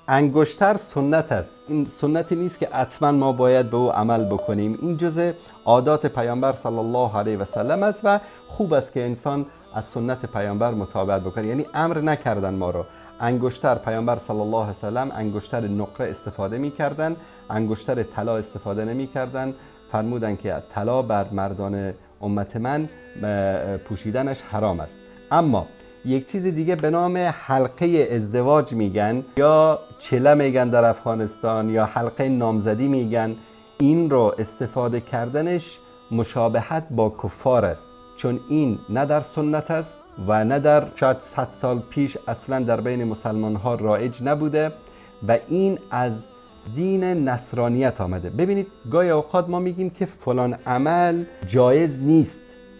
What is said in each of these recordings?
انگشتر سنت است. این سنتی نیست که حتما ما باید به او عمل بکنیم. این جزء عادات پیامبر صلی الله علیه و سلم است و خوب است که انسان از سنت پیامبر متابعت بکنه. یعنی امر نکردن ما رو. انگشتر پیامبر صلی الله علیه و سلم انگشتر نقره استفاده می‌کردن، انگشتر طلا استفاده نمی‌کردن. فرمودن که طلا بر مردان امت من پوشیدنش حرام است. اما یک چیز دیگه به نام حلقه ازدواج میگن، یا چله میگن در افغانستان، یا حلقه نامزدی میگن. این رو استفاده کردنش مشابهت با کفار است، چون این نه در سنت است و نه در شاید 100 سال پیش اصلا در بین مسلمان ها رایج نبوده و این از دین نصرانیت آمده. ببینید گاهی اوقات ما میگیم که فلان عمل جایز نیست.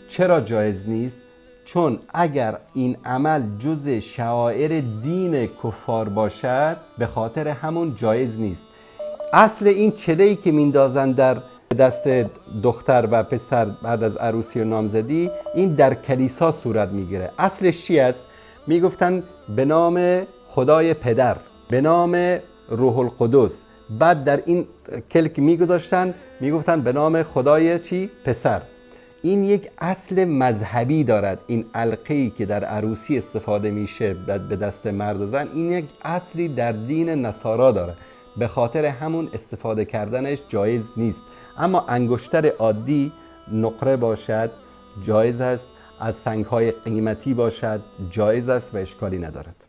چرا جایز نیست؟ چون اگر این عمل جز شعائر دین کفار باشد به خاطر همون جایز نیست. اصل این چله‌ای که میندازن در دست دختر و پسر بعد از عروسی و نامزدی، این در کلیسا صورت میگیره. اصلش چی است؟ میگفتن به نام خدای پدر، به نام روح القدس. بعد در این کلک میگذاشتن، میگفتن به نام خدای چی؟ پسر. این یک اصل مذهبی دارد. این علقه‌ای که در عروسی استفاده میشه به دست مرد و زن، این یک اصلی در دین نصارا داره. به خاطر همون استفاده کردنش جایز نیست. اما انگشتر عادی نقره باشد جایز است، از سنگ‌های قیمتی باشد جایز است و اشکالی ندارد.